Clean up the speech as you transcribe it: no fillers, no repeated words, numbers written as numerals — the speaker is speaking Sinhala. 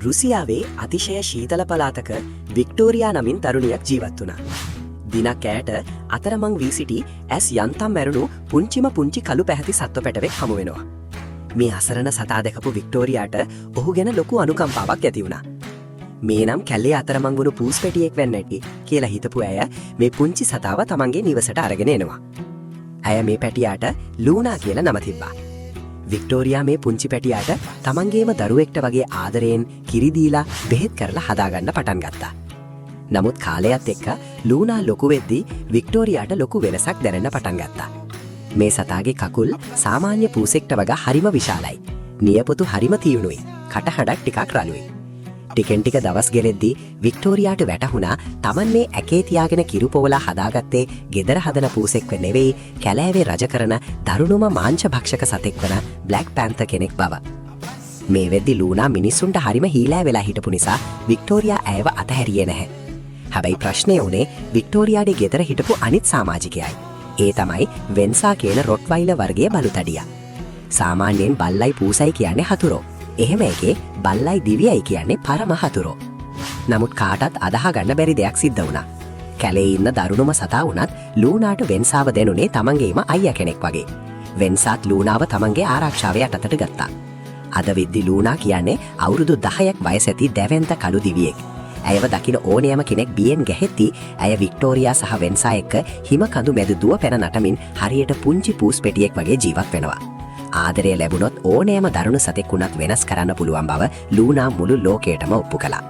රුසියාවේ අතිශය ශීතල පළාතක වික්ටෝරියා නමින් තරුණියක් ජීවත් වුණා. දිනක් ඇයට අතරමං වී සිටි ඇස් යන්තම් මැරුණු පුංචිම පුංචි කළු පැහැති සත්ව පැටවෙක් හමු වෙනවා. මේ අසරණ සතා දැකපු වික්ටෝරියාට ඔහු ගැන ලොකු අනුකම්පාවක් ඇති වුණා. මේ නම් කැලේ අතරමං වුණු පූස් පැටියෙක් වෙන්න ඇති කියලා හිතපු ඇය මේ පුංචි සතාව තමන්ගේ නිවසට අරගෙන එනවා. ඇය මේ පැටියාට ලූනා කියලා නම තිබ්බා. වික්ටෝරියා මේ පුංචි පැටියාට තමන්ගේම දරුවෙක්ට වගේ ආදරයෙන් කිරි දීලා, බෙහෙත් කරලා හදාගන්න පටන් ගත්තා. නමුත් කාලයත් එක්ක ලූනා ලොකු වෙද්දී වික්ටෝරියාට ලොකු වෙනසක් දැනෙන්න පටන් ගත්තා. මේ සතාගේ කකුල් සාමාන්‍ය පූසෙක්ට වඩා හරිම විශාලයි. නියපොතු හරිම තියුණුයි. කටහඬක් ටිකක් රළුයි. ටිකෙන් ටික දවස් ගෙලෙද්දී වික්ටෝරියාට වැටහුණා තමන් මේ ඇකේ තියාගෙන කිරු පොවලා හදාගත්තේ ගෙදර හදන පූසෙක්ව නෙවෙයි, කැලෑවේ රජ කරන දරුණුම මාංශ භක්ෂක සතෙක් වන බ්ලැක් පැන්තර් කෙනෙක් බව. මේ වෙද්දි ලූනා මිනිස්සුන්ට හරිම හීලෑ වෙලා හිටපු නිසා වික්ටෝරියා ඇයව අතහැරියේ නැහැ. හැබැයි ප්‍රශ්නය වුණේ වික්ටෝරියාගේ ගෙදර හිටපු අනිත් සාමාජිකයයි. ඒ තමයි වෙන්සා කියන රොට්වයිලර් වර්ගයේ බලුතඩියා. සාමාන්‍යයෙන් බල්ලයි පූසයි කියන්නේ හතුරෝ. එහෙම එකේ බල්ලයි දිවියයි කියන්නේ පරම හතුරෝ. නමුත් කාටත් අදහා ගන්න බැරි දෙයක් සිද්ධ වුණා. කැලේ ඉන්න දරුණුම සතා වුණත් ලූනාට වෙන්සාව දැනුනේ තමන්ගේම අයියා කෙනෙක් වගේ. වෙන්සාත් ලූනාව තමන්ගේ ආරක්ෂාව යටතට ගත්තා. අද වෙද්දි ලූනා කියන්නේ අවුරුදු 10ක් වයස ඇති දැවැන්ත කළු දිවියෙක්. ඇයව දකින ඕනෑම කෙනෙක් බියෙන් ගැහෙද්දි ඇය වික්ටෝරියා සහ වෙන්සා එක්ක හිම කඳු මැද දුව පැන නටමින් හරියට පුංචි පූස් පෙටියෙක් වගේ ජීවත් වෙනවා. ආදරය ලැබුණොත් ඕනෑම දරුණු සතෙක් වුණත් වෙනස් කරන්න පුළුවන් බව ලූනා මුළු ලෝකයටම ඔප්පු කළා.